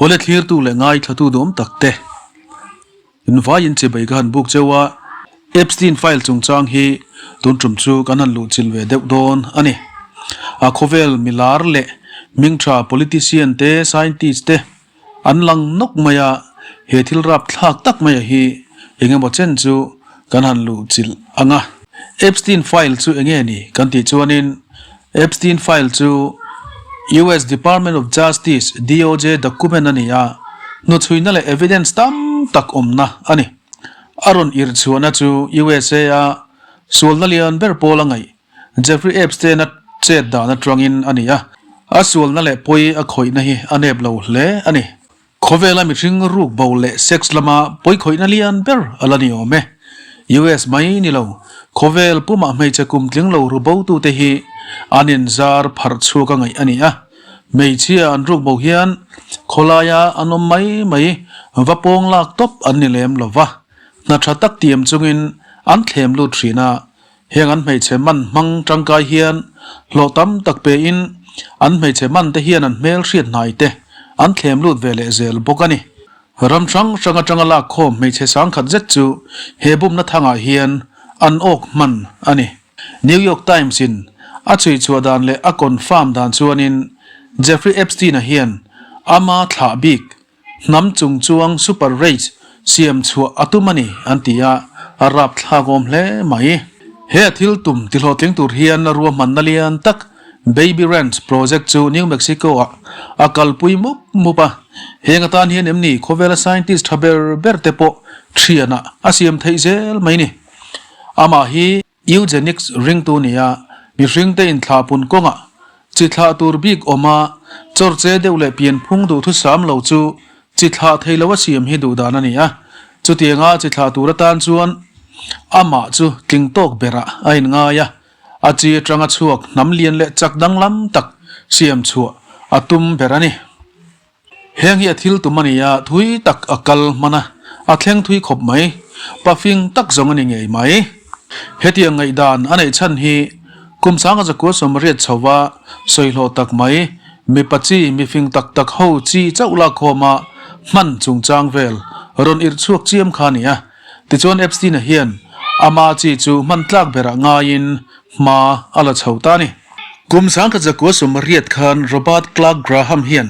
Awle thlirtu leh ngaithlatu duhawm tak te invaiin chibai ka han buk cheu a, Epstein file chungchang hi tun tum chu kan han luhchilh ve deuh dawn a ni. A khawvel milar leh hmingtha politician te, scientist te, An lang nawk mai a, he thil rapthlak tak maia hi eng emaw chen chu kan han luh chilh ang a. Epstein file chu eng nge ni kan tih chuanin Epstein file chu US Department of Justice, DOJ, document a ni a, hnuchhuina leh evidence tam tak awmna a ni. A rawn irh chhuahna chu USA a sualna lian ber pawl a ngaih Jeffrey Epstein-a chet dan atangin a ni a, a sualna leh pawi a khawihna hi a nep lo hle a ni. Khawvela mihring ruk bo leh sex lama pawi khawihna lian ber a la ni awm e. US mai ni lo, khawvel pumah hmeichhe kum tling lo ru botute hi an inzar pharh chhuak a ngaih a ni a. Hmeichhia an ruk bo hian khawlaia an awm mai mai va pawng lak tawp an ni lem lo va, hna tha tak tiam chungin an thlem lut thin a, Heng an hmeichhe man hmang tangkai hian hlawh tam tak pein an hmeichhe man te hian an hmel hriat hnai te an thlem lut ve leh zel bawk a ni. Ram hrang hrang atanga lak khawm hmeichhe sangkhat zet chu he bumna thangah hian an awk hman a ni. New York Times in a chhui chhuah dan leh a confirm dan chuanin Jeffrey Epstein-a hian ama thlah bik Hnam chung chuang super race siam chhuah a tum a ni an ti a, a rapthlak awm hle mai. He a thil tum tihlawhtling tur hian ruahmanna lian tak Baby Ranch project chu New Mexico ah a kalpui mup mup a, heng atan hian em ni khawvela scientist tha ber ber te pawh thianah a siam theih zel mai ni. Amah hi. Eugenics ringtu nia mihringte inthlahpun kawngah chi thlah tur bik awm a, chawrche deuh leh pianphung duhthusam lo chu chi thlah thei lo a siam hi duh dan a ni a. Chutianga chi thlah tur atan chuan amah chu tling tawk berah a inngai a, a chi atanga chhuak hnam lian leh chak danglam tak siam chhuah a tum ber a ni. Heng hi a thil tum a ni a, thui tak a kal hman a, a thleng thui khawp mai. Pafing tak zawng a ni ngei mai. Hetiang ngaihdan a neih chhan hi kum sanga zakua sawmriat chhova sawi hlawh tak mai, mipa chi mifing tak tak ho chi chauh lakkhawma hman chungchang vel rawn irh chhuak chiam kha a ni a. Tichuan Epstein-a hian ama chi chu hman tlak berah ngaiin hma a la chho ta a ni. Kum sangkhat zakua sawmriat khan Robert Clark Graham hian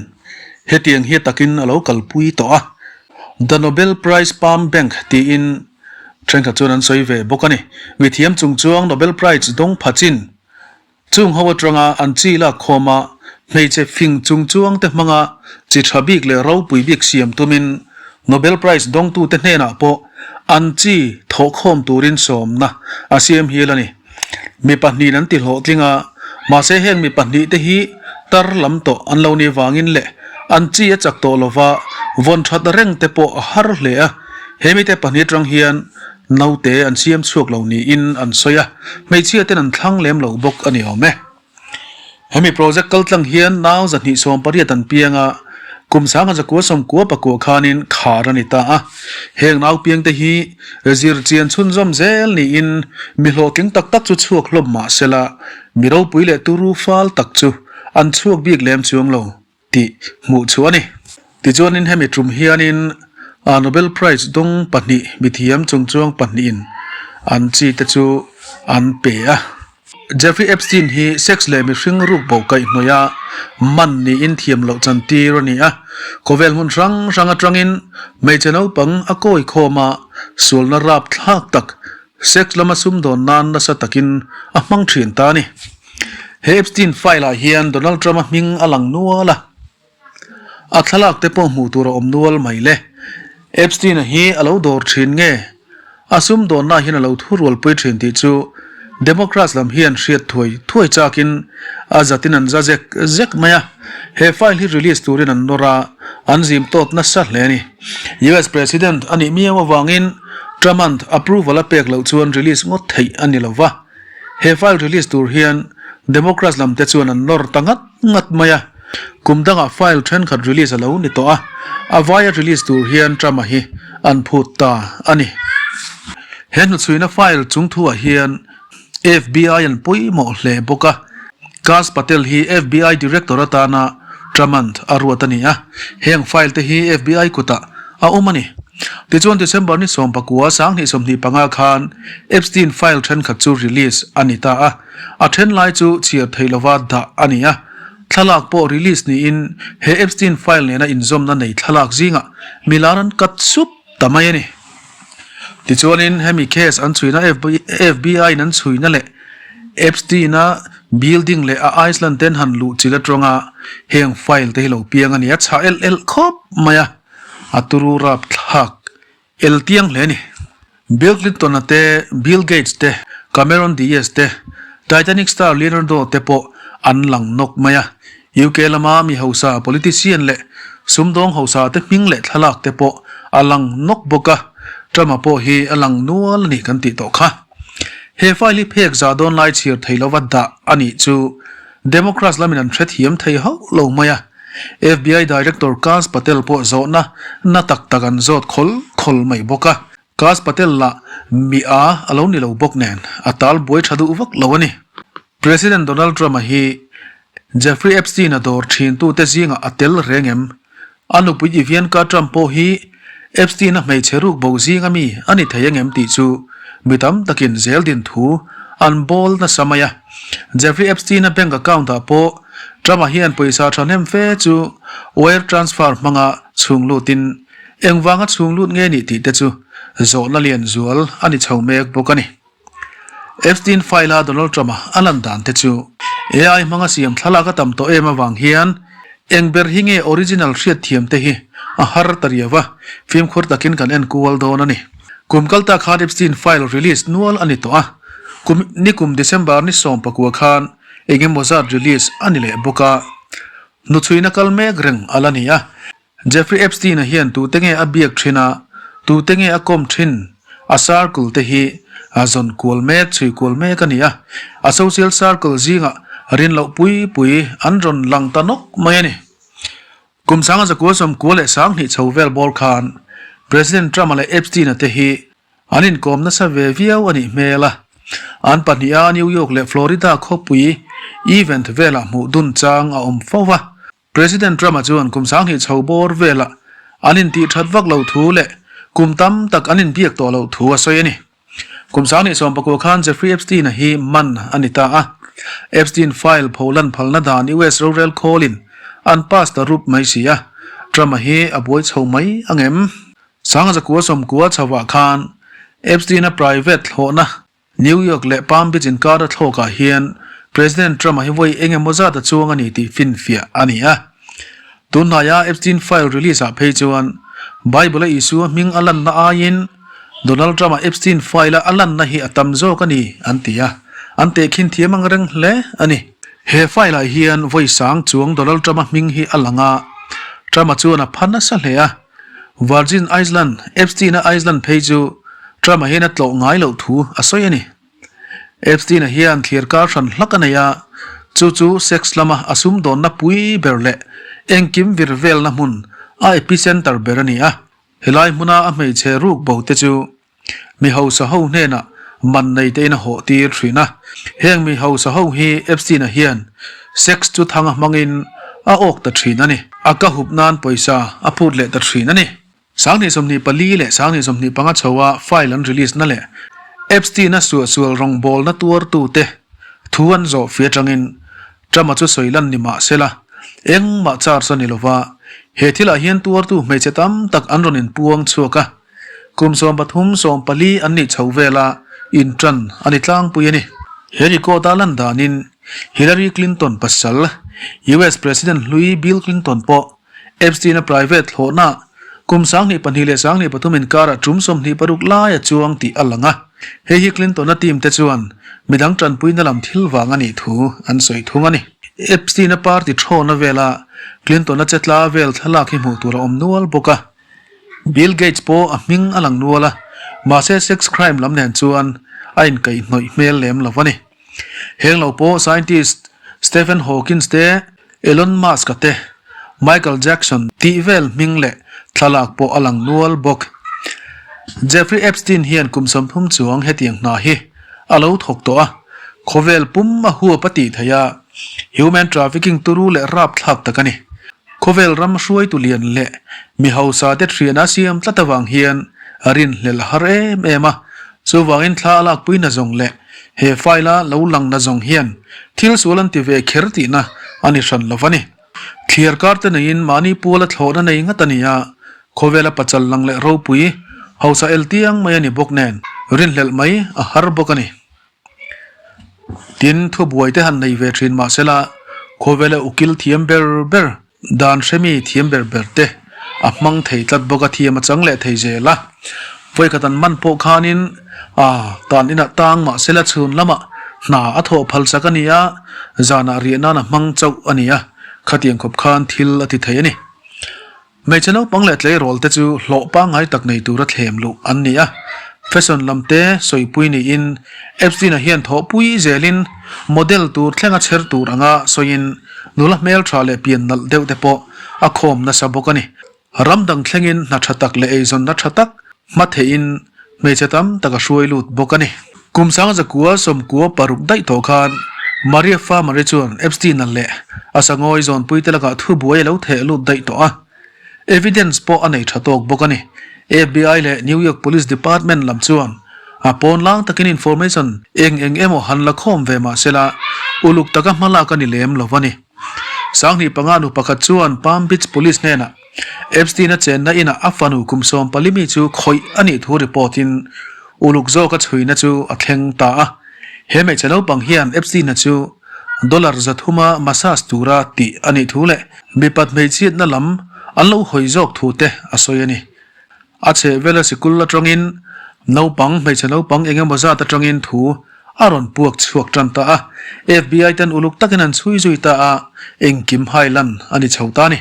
hetiang hi takin a lo kalpui tawh a, The Nobel Prize Sperm Bank tiin thenkhat chuan an sawi ve bawk a ni. Mithiam chungchuang Nobel Prize dawng pha chin chung ho atanga an chi lak khawma hmeichhe fing chungchuang te hmanga chi tha bik leh ropui bik siam tumin Nobel Prize dawngtute hnenah pawh an chi thawhkhawm turin sawmna a siam hial a ni. Mi pahnihin an ti hlawhtling a, mahse heng mi pahnihte hi tar lam tawh an lo nih vangin leh an chi a chak tawh lova vawn that reng te pawh a har hle a, he mite pahnih atang hian naute an siam chhuak lo niin an sawi a, hmeichhia ten an thlang lem lo bawk a ni awm e. Hemi project kaltlang hian nau 280 an piang a, kum sanga zakua sawmkua pakua khanin khar a ni ta a. Heng nau piangte hi zir chian chhunzawm zel niin mi hlawhtling tak tak chu chhuak hlawm mah sela, mi ropui leh turu fal tak chu an chhuak bik lem chuang lo. Tih hmuh chu a ni. Tichuanin hemi tum hianin a Nobel Prize dawng pahnih mithiam chungchuang pahnihin an chi te chu an pe a. Jeffrey Epstein hi sex leh mihring ruk bo kaihhnawih a man niin thiam loh chantir a ni a. Khawvel hmun hrang hrang atangin hmeichhe naupang a kawi khawm a, sualna rapthlak tak Sex lama sumdawn nan nasa takin a hmang thin ta a ni. He Epstein file ah hian Donald Trump-a hming a lang nual a, a thlalak te pawh hmuh tur a awm nual mai le. Epstein-a hi a lo dawr thin nge a sumdawnna hian a lo thurualpui thin tih chu Democrats lam hian hriat thuai thuai chakin a zatin an za zek zek mai a. He file hi release turin an nawr a, an zim tawt nasa hle a ni. US President a nih miau avangin Trump-a'n approval a pek loh chuan release ngawt theih a ni lo va. He file release tur hian Democrats lam te chuan an nawr ta ngat ngat mai a. Kum dangah file thenkhat release a lo ni tawh a, a vaia release tur hian Trump-a hi an phut ta a ni. He hnuchhuina file chung thuah hian FBI an pawimawh hle bawk a. Kash Patel hi FBI Director atana Tramant a ruat a ni a, heng file te hi FBI kutah a awm a ni. Tichuan December ni 19 2025 khan Epstein file thenkhat chu release a ni ta a, a then lai chu chhiar theih lova dah a ni a. Thlalak pawh release niin he Epstein file nena inzawmna nei thlalak zingah milar an cut sup ta mai a ni. Tichuanin hemi case an chhuina FBI in an chhuina leh Epstein-a building leh a Iceland ten han luh chilh atanga heng file te hi lo piang a ni a, chhah elh elh khawp mai a, a turu rapthlak el tiang hle a ni. Bill Clinton-a te, Bill Gates te, Cameron Diaz te, Titanic star Leonardo te pawh an lang nawk mai a, UK lama mi hausa, politician leh sumdawng hausa te hming leh thlalak te pawh a lang nawk bawk a, Trump-a pawh hi a lang nual a ni kan tih tawh kha. He file hi phek zah dawn lai chhir thei lova dah a nih chu Democrats lamin an hrethiam thei hauh lo mai a, FBI Director Kash Patel pawh zawhna na tak tak an zawt khawl khawl mai bawk a, Kash Patel lah mi a a lo ni lo bawk nen a tal buai tha duh vak lo a ni. President Donald Trump-a hi Jeffrey Epstein-a dawr thintute zingah a tel reng em? A nupui Ivanka Trump pawh hi Epstein-a hmeichhe ruk bo zinga mi a ni thei angem tih chu mi tam takin zel din thu an bawl nasa mai a. Jeffrey Epstein-a bank account-ah pawh Trump-a hian pawisa thahnem fe chu wire transfer hmanga chhung lutin engvanga chhung lut nge nih tih te chu zawhna lian zual a ni chho mek bawk a ni. Epstein file-a Donald Trump-a a lan dan te chu AI hmanga siam thlalak a tam tawh em avang hian eng ber hi nge original hriatthiam te hi a har ta riau a, fimkhur takin kan en kual dawn a ni. Kum kal ta khan Epstein file release nual a ni tawh a, kum nikum December ni 19 khan eng emaw zat release a ni leh bawk a, hnuchhuina kal mek reng a la ni a. Jeffrey Epstein-a hian tute nge a biak thin a, tute nge a kawm thin? A circle te hi a zawn kual mek, chhui kual mek a ni a. A social circle zingah rin loh pui pui an rawn lang ta nawk mai a ni. Kum sanga zakua 92 chho vel bawr khan President Trump-a leh Epstein-a te hi an inkawm nasa ve viau a nih hmel a. An pahniha New York leh Florida khawpui event velah hmuh dun chang a awm fo va. President Trump-a chuan kum 20 chho bawr velah an intih that vak loh thu leh kum tam tak an inbiak tawh loh thu a sawi a ni. Kum 2019 khan Jeffrey Epstein-a hi man a ni ta a. Epstein file pholan phalna dan US rorel khawlin an pass ta rup mai si a, Trump-a hi a buai chho mai ang em? 1990 chhovah khan Epstein-a private thlawhna New York leh Palm Beach inkara thlawkah hian President Trump-a hi vawi eng emaw zat a chuang a ni tih finfiah a ni a. Tunhnaia Epstein file release-ah phei chuan Bible-a Isua hming a lanna aiin Donald Trump-a Epstein file-a a lanna hi a tam zawk a ni an ti a, an tehkhin thiam ang reng hle a ni. He file-ah hian vawi sang chuang Donald Trump-a hming hi a lang a, Trump-a chuan a pha nasa hle a. Virgin Island, Epstein-a Island phei chu Trump-a hian a tlawh ngai loh thu a sawi a ni. Epstein-a hian thlir kar hran hlak a nei a, chu chu sex lama a sumdawnna pui ber leh engkim vir velna hmun a epicenter ber a ni a. Helai hmuna a hmeichhe ruk bo te chu Mi hausa ho hnenah man nei tein a hawh tir thin a. Heng mi hausa ho hi Epstein-a hian sex chu thanga hmangin a awk ta thin a ni. A ka hup nan pawisa a phut leh ta thin a ni. 2024 leh 2025 chhoa file an release na leh Epstein-a suahsual rawngbawlna tuartute thu an zawh fia atangin Trump-a chu sawi lan ni mah sela, engmah charge a ni lova, he thilah hian tuartu hmeichhe tam tak an rawn inpuang chhuak a. Kum 13, 14 an nih chho vela inṭan a ni tlangpui a ni. He record-a lan danin Hillary Clinton pasal, US President hlui Bill Clinton pawh Epstein-a private thlawhna kum 22 leh 23 inkarah ṭum 26 lai a chuang tih a lang a. Hei hi Clinton-a team te chuan midang ṭanpuina lam thil vang a nih thu an sawi thung a ni. Epstein-a party ṭhawna vela Clinton-a chetla vel thlalak hi hmuh tur a awm nual bawk a. Bill Gates pawh a hming a lang nual a, mahse sex crime lam nen chuan a inkaihhnawih hmel lem lo a ni. Heng lo pawh scientist Stephen Hawkins te, Elon Musk-a te, Michael Jackson tih vel hming leh thlalak pawh a lang nual bawk. Jeffrey Epstein hian kum 30 chuang hetiang hna hi a lo thawk tawh a, khawvel pum a huap a tih theih a, human trafficking turu leh rapthlak tak a ni. Khawvel ram hruaitu lian leh mi hausa te thian a siam tlat avang hian a rinhlelh a har em em a, chuvangin thla a lakpui na zawng leh he file a lo lang na zawng hian thil sual an ti ve kher tihna a ni hran lo va ni. Thliar kar te neiin mahni pual a thlawhna nei ngat a ni a, khawvela pachal lang leh ropui hausa el tiang mai a ni bawk nen rinhlelh mai a har bawk a ni. Tin, thubuai te han nei ve thin mahsela khawvela ukil thiam ber ber, dan hremi thiam ber ber te a hmang thei tlat bawk a, thiam a chang leh thei zel a. Vawikhat an man pawh khanin a tan inah tang mahsela chhun lamah hna a thawh phal chak a ni a, zanah riah nan a hmang chauh a ni a, khatiang khawp khan thil a ti thei a ni. Hmeichhe naupang leh tleirawl te chu hlawh pangngai tak nei tura thlem luh an ni a, fashion lam te sawipui niin Epstein-a hian thawhpui zelin model tur thlenga chher tur anga sawiin nula hmeltha leh pian nalh deuh te pawh a khawm nasa bawk a ni. Ram dang thlengin hna tha tak leh eizawnna tha tak hma theihin hmeichhe tam tak a hruai lut bawk a ni. Kum sangzakua sawmkua paruk daih tawh khan Maria Farmer-i chuan Epstein-a leh a sangawi zawnpuite lakah thubuai a lo theh lut daih tawh a. Evidence pawh a nei tha tawk bawk a ni. FBI leh New York Police Department lam chuan a pawn lang takin information eng eng emaw han la khawm ve mah sela uluk taka hmalak a ni lem lo a ni. Sanghnih panga nu pakhat chuan Palm Beach Police hnenah Epstein-a chenna inah a fanu kum 14 mi chu khawih a nih thu report-in uluk zawka chhuina chu a thleng ta a. He hmeichhe naupang hian Epstein-a chu dollar zathuma massage tura tih a nih thu leh mipat hmeichhiatna lam an lo hawi zawk thu te a sawi a ni. A chhehvela sikul atangin naupang, hmeichhe naupang eng emaw zat atangin thu a rawn puak chhuak tan ta a. FBI ten uluk takin an chhui zui ta a, engkim hailan a ni chho ta a ni.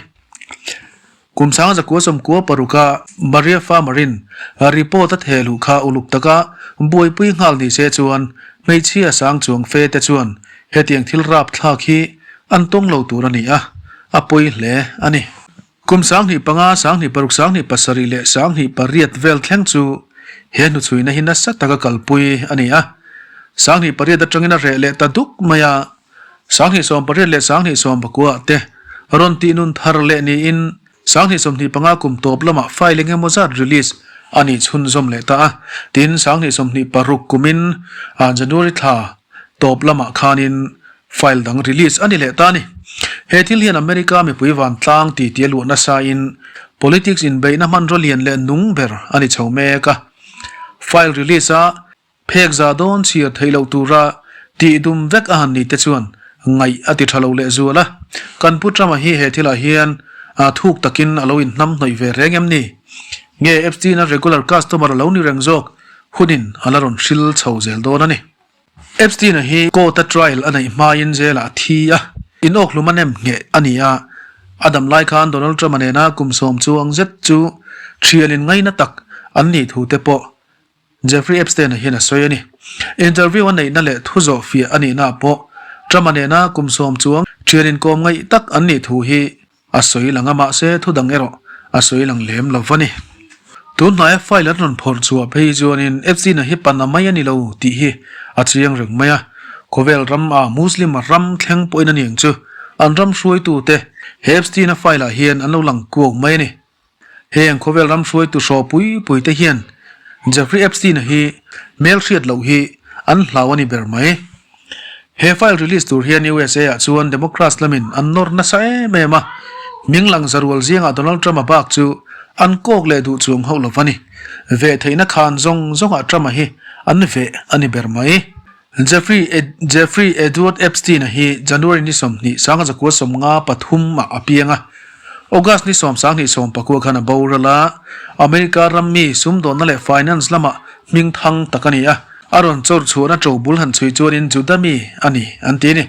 Kum sanga zakua sawmkua paruka Maria Farmer-in report a theh luh kha uluk taka buaipui nghal ni se chuan hmeichhia sang chuang fe te chuan hetiang thil rapthlak hi an tawng lo tur a ni a, a pawi hle a ni. Kum 2005, 2006, 2007 leh 2008 vel thleng chu he hnuchhuina hi nasa taka kalpui a ni a, 2008 atangin a reh leh ta duk mai a, 2018 leh 2019 te rawn tih nun thar leh niin 2025 kum tawp lamah file eng emaw zat release a nih chhunzawm leh ta a, tin 2026 kumin January thla tawp lamah khanin file dang release a ni leh ta a ni. He thil hian America mipui vantlang titi a luah nasain politics inbeihna hmanraw lian leh nung ber a ni chho mek a, file release a Phek za dawn chhiar theih loh tura tih dum vek a han ni te chuan ngaih a ti tha lo leh zual a. Kan Pu Trump-a hi he thilah hian thuk takin a lo inhnam hnawih ve reng em ni? Nge Epstein-a regular customer a lo ni reng zawk hunin a la rawn hril chho zel dawn a ni. Epstein-a hi court-a trial a neih hmain jail-ah a thi a, inawkhlum a nem ngheh a ni a. A dam lai khan Donald Trump-a nena kum sawm chuang zet chu thianin ngaina tak an nih thu te pawh Jeffrey Epstein-a hian a sawi a ni. Interview a neihna leh thu zawh fiah a nihna pawh Trump-a nena kum sawm chuang thian inkawm ngaih tak an nih thu hi a sawi lang a, mahse thu dang erawh a sawi lang lem lo va ni. Tun hnaia file an rawn phawrh chhuah phei chuanin Epstein-a hi pana mai a ni lo tih hi a chiang reng mai a, khawvel ram a Muslim ram thleng pawhin a niang chu an ram hruaitute he Epstein-a file-ah hian an lo lang kuak mai a ni. Heng khawvel ram hruaitu hraw pui pui te hian Jeffrey Epstein-a hi hmelhriat loh hi an hlau a ni ber mai. He file release tur hian USA ah chuan Democrats lamin an nawr nasa em em a, hming lang zarual zingah Donald Trump-a bak chu an kawk leh duh chuang hauh lo va ni. Veh theihna khan zawng zawngah Trump-a hi an veh a ni ber mai. Jeffrey Jeffrey Edward Epstein-a hi January ni 20, 1953 ah a piang a. August ni 19 19 khan a boral a. America ram mi sumdawnna leh finance lamah hming thang tak a ni a. A rawn chawr chhuahna to bul han chhui chuanin Juda mi a ni an ti a ni.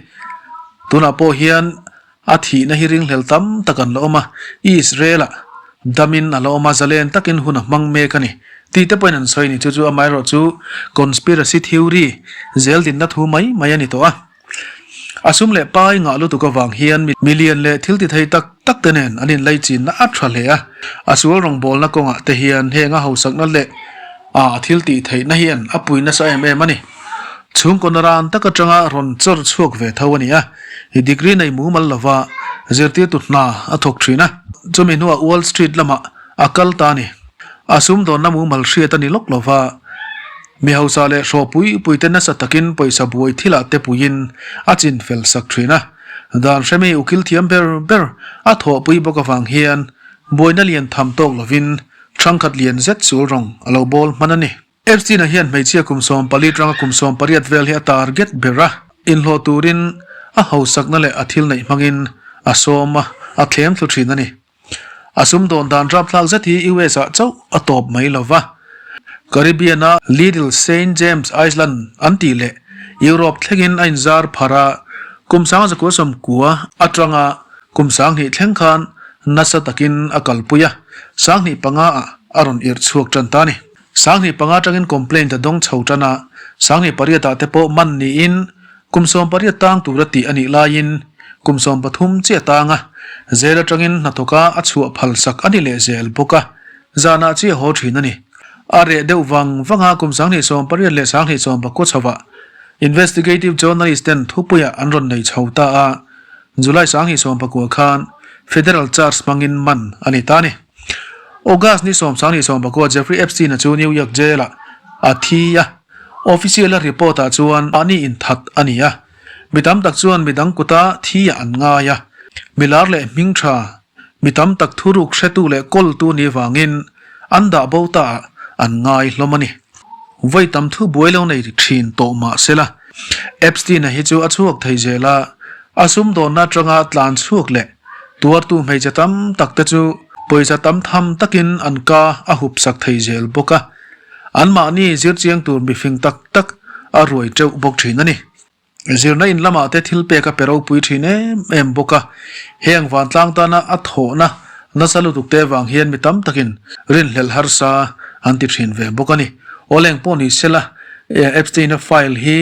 Tunah pawh hian A thihna hi ringhlel tam tak an la awm a, Israel-ah damin a la awm a, zalen takin hun a hmang mek a ni tih te pawhin an sawi a ni. Chu chu amaherawh chu conspiracy theory zel dinna thu mai mai a ni tawh a. A sum leh pai ngah lutuk avang hian milian leh thil ti thei tak tak te nen an inlaichinna a tha hle a. A sual rawngbawlna kawngah te hian heng a hausakna leh a thil tih theihna hian a pui nasa em em a ni. Chhungkaw naran tak atanga rawn chawr chhuak ve tho a ni a, i degree nei mumal lova zirtirtu hna a thawk thin a, chumi hnuah Wall Street lamah a kal ta a ni. A sumdawnna mumal hriat a ni lawk lo va, mi hausa leh hraw pui pui te nasa takin pawisa buai thilah te puiin a chin fel sak thin a. Dan hremi ukil thiam ber ber a thawhpui bawk avang hian buaina lian tham tawk lovin thangkhat lian zet sul rawng a lo bawl hman a ni. Epstein-a hian hmeichhia kum 14 atanga kum 18 vel hi a target ber a, inhlawh turin a hausakna leh a thil neih hmangin a sawm a, a thlem thlu thin a ni. A sumdawn dan rapthlak zet hi US ah chauh a tawp mai lo va, Caribbean-a Little Saint James Island an tih leh Europe thlengin a inzar pharh a, kum 1990 atanga kum 2000 thleng khan nasa takin a kalpui a, 2005 ah a rawn irh chhuak tan ta a ni. 2005 atangin complaint a dawng chho tan a, 2008 ah te pawh man niin kum 18 tang tura tih a nih laiin kum 13 chiah tang a, zel atangin hnathawka a chhuah phal sak a ni leh zel bawk a, zanah chiah haw thin a ni. A reh deuh vang vang a, kum 2018 leh 2019 chhovah investigative journalist ten thupuiah an rawn nei chho ta a, July 2019 khan federal charge hmangin man a ni ta a ni. August ni 19 pakua Jeffrey Epstein-a chu New York Jail-ah a thi a, official-a report-ah chuan mahni inthat a ni a. Mi tam tak chuan mi dang kuta thi-ah an ngai a, mi lar leh hming tha, mi tam tak thuruk hretu leh kawltu ni vangin an dah bo taah an ngai hlawm a ni. Vawi tam thu buai lo nei thin tawh mah sela, Epstein-a hi chu a chhuak thei zel a, a sumdawnna atanga tlan chhuak leh Tuartu hmeichhe tam tak te chu pawisa tam tham takin an ka a hup sak thei zel bawk a, anmahni zirchiang tur mifing tak tak a ruai teuh bawk thin a ni. Zirna in lamah te thil pek a pe ropui thin em em bawk a, heng vantlang tana a thawhna nasa lutuk te vang hian mi tam takin rinhlelh harsa an ti thin ve bawk a ni. Awleng pawh ni sela, Epstein-a file hi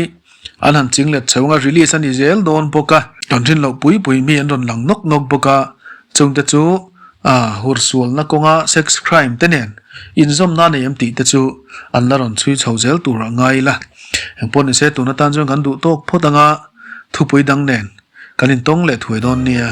An han ching let chho anga release a ni zel dawn bawk a, kan rin loh pui pui mi an rawn lang nawk nawk bawk a, chungte chu ah hursualna kawnga sex crime te nen inzawmna a nei em tih te chu an la rawn chhui chho zel tur a ngai ila. Engpawh nise tun atan chuan kan duh tawk phawt anga thupui dang nen kan intawng leh thuai dawn nia.